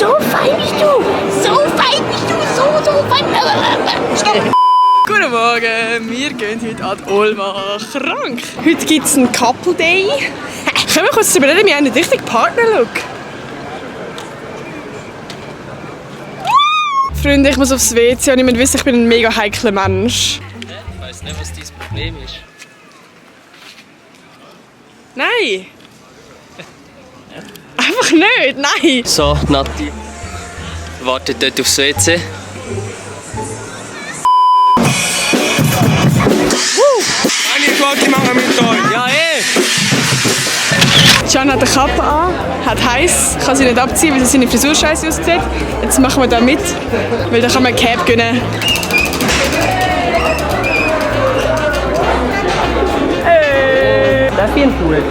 So fein bist du. So fein bist du. So fein. Guten Morgen, wir gehen heute an die Olma krank. Heute gibt es einen Couple Day. Können wir kurz darüber reden, wir haben einen richtigen Partner-Look. Freunde, ich muss aufs WC und ich muss wissen, ich bin ein mega heikler Mensch. Ich weiss nicht, was dein Problem ist. Nein! Einfach nicht, nein! So, Nati. Wartet dort aufs WC. Ich mache mit euch. Ja, Can hat eine Kappe an, hat heiß, kann sie nicht abziehen, weil seine Frisur scheiße aussieht. Jetzt machen wir da mit, weil da kann man eine Cap gönnen. Darf ich einen Pool?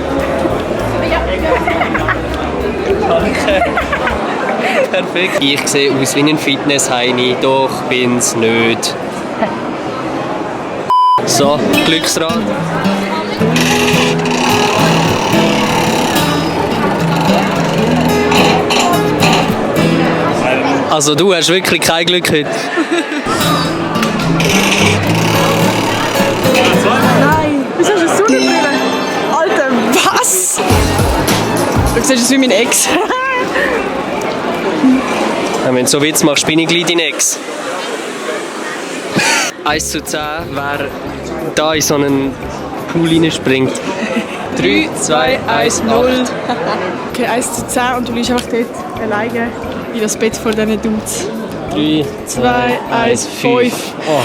Danke. Perfekt. Ich sehe aus wie ein Fitness-Heini, doch bin's nicht. So, Glücksrad. Also du hast wirklich kein Glück heute. Nein, wieso hast du Sonnenbrille? Alter, was? Du siehst aus wie mein Ex. Ja, wenn du so Witz machst, bin ich gleich dein Ex. 1 zu 10, wer da in so einen Pool reinspringt. 3, 2, 1, 0. Okay, 1 zu 10 und du liegst einfach dort alleine in das Bett vor diesen Dudes. 3, 2, 1, 5. Oh.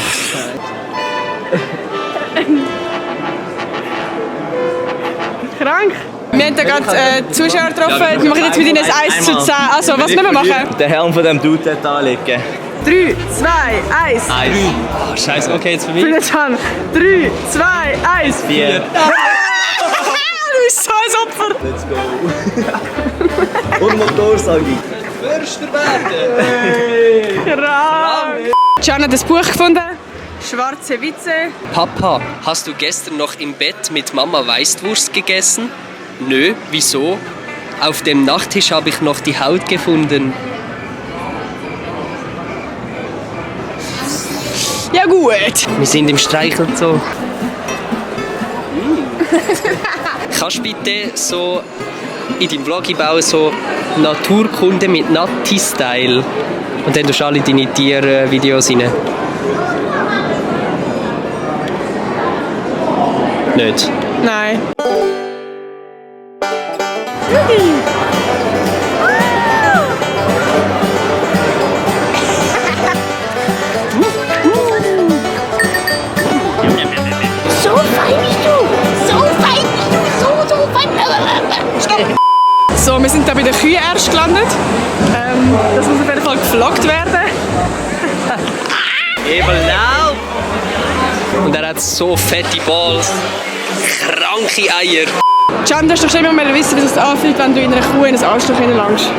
Krank. Wir haben hier gerade Zuschauer getroffen. Wir machen jetzt mit ihnen ein 1 zu 10. Also, was müssen wir machen? Den Helm von dem Dude dort anlegen. 3, 2, 1. Oh, Scheiße, okay, jetzt für mich. Für Can. 3, 2, 1. 4. Du bist so ein Opfer. Let's go. Und Motor, sag ich. Förster werden! Krank. Can hat ein Buch gefunden. Schwarze Witze. Papa, hast du gestern noch im Bett mit Mama Weißwurst gegessen? Nö, wieso? Auf dem Nachttisch habe ich noch die Haut gefunden. Ja gut. Wir sind im Streichelzoo. Kannst du bitte so in deinem Vlog bauen, so Naturkunde mit Natti-Style? Und dann tust du alle deine Tiervideos rein. Nicht? Nein. So fein bist du. So fein bist du. So fein. So, wir sind hier bei den Kühen erst gelandet. Das muss auf jeden Fall gefloggt werden. Eben laut! Und er hat so fette Balls, kranke Eier. Can, du hast doch schon immer mal wissen, wie es sich anfühlt, wenn du in einer Kuh in ein Arschloch hineinlangst.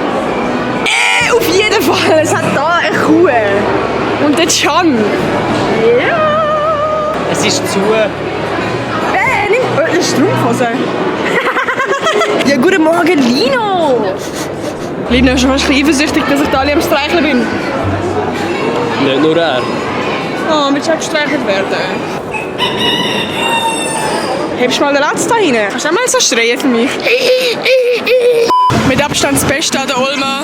Auf jeden Fall! Es hat da eine Kuh. Und der Can. Ja! Es ist zu. Nimm eine Strumpfhose. Ja, guten Morgen, Lino! Lino ist schon fast ein bisschen eifersüchtig, dass ich da alle am Streicheln bin. Nicht nur er. Oh, willst du auch gestreichelt werden? Hebst du mal den Latz da rein? Kannst du auch mal so schreien für mich? Mit Abstand das Beste an der Olma.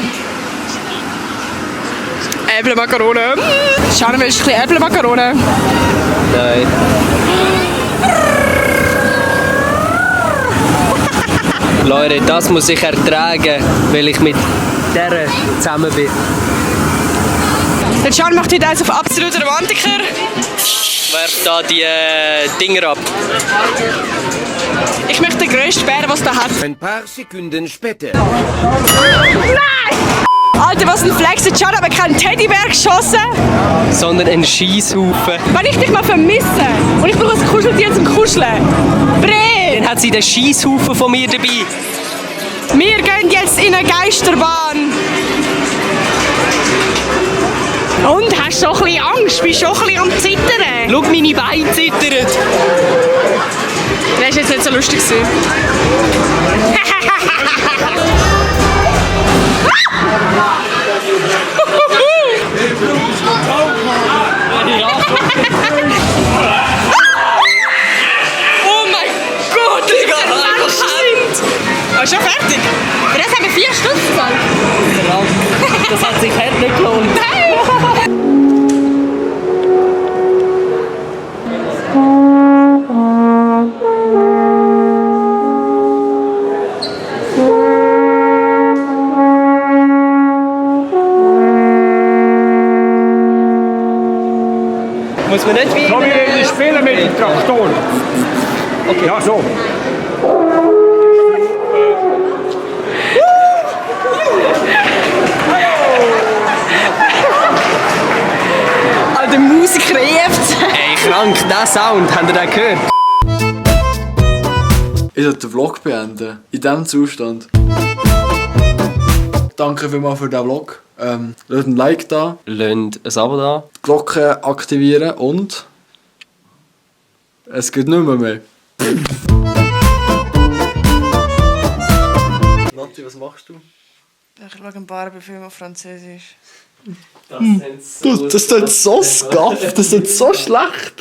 Äpfelmakarone. Schau, willst du ein bisschen Äpfelmakarone? Nein. Leute, das muss ich ertragen, weil ich mit der zusammen bin. Der Can macht heute eins auf absoluter Romantiker. Werf da die Dinger ab. Ich möchte den grössten Bär, was der hat. Ein paar Sekunden später. Nein! Alter, was ein Flex. Der Can hat aber keinen Teddybär geschossen. Sondern ein Scheisshaufen. Wenn ich dich mal vermisse und ich brauche ein Kuscheltier zum Kuscheln. Bre! Dann hat sie den Scheisshaufen von mir dabei. Wir gehen jetzt in eine Geisterbahn. Und, hast du schon ein bisschen Angst? Bist du schon ein bisschen am Zittern? Schau, meine Beine zittern. Das war jetzt nicht so lustig. schon fertig. Für das haben wir 4 Stunden gezahlt. Das hat sich hart nicht gelohnt. Muss man nicht wie... So wie ich spiele mit dem Traktor. Okay. Ja, so. Der Musiker ruft. Ey, krank, der Sound, habt ihr den gehört? Ich sollte den Vlog beenden. In diesem Zustand. Danke vielmals für den Vlog. Lasst ein Like da, Lasst ein Abo da. die Glocke aktivieren und es geht nicht mehr. Nati, was machst du? Ich schaue einen Barbie-Film auf Französisch. Das ist so scuff, das ist so schlecht.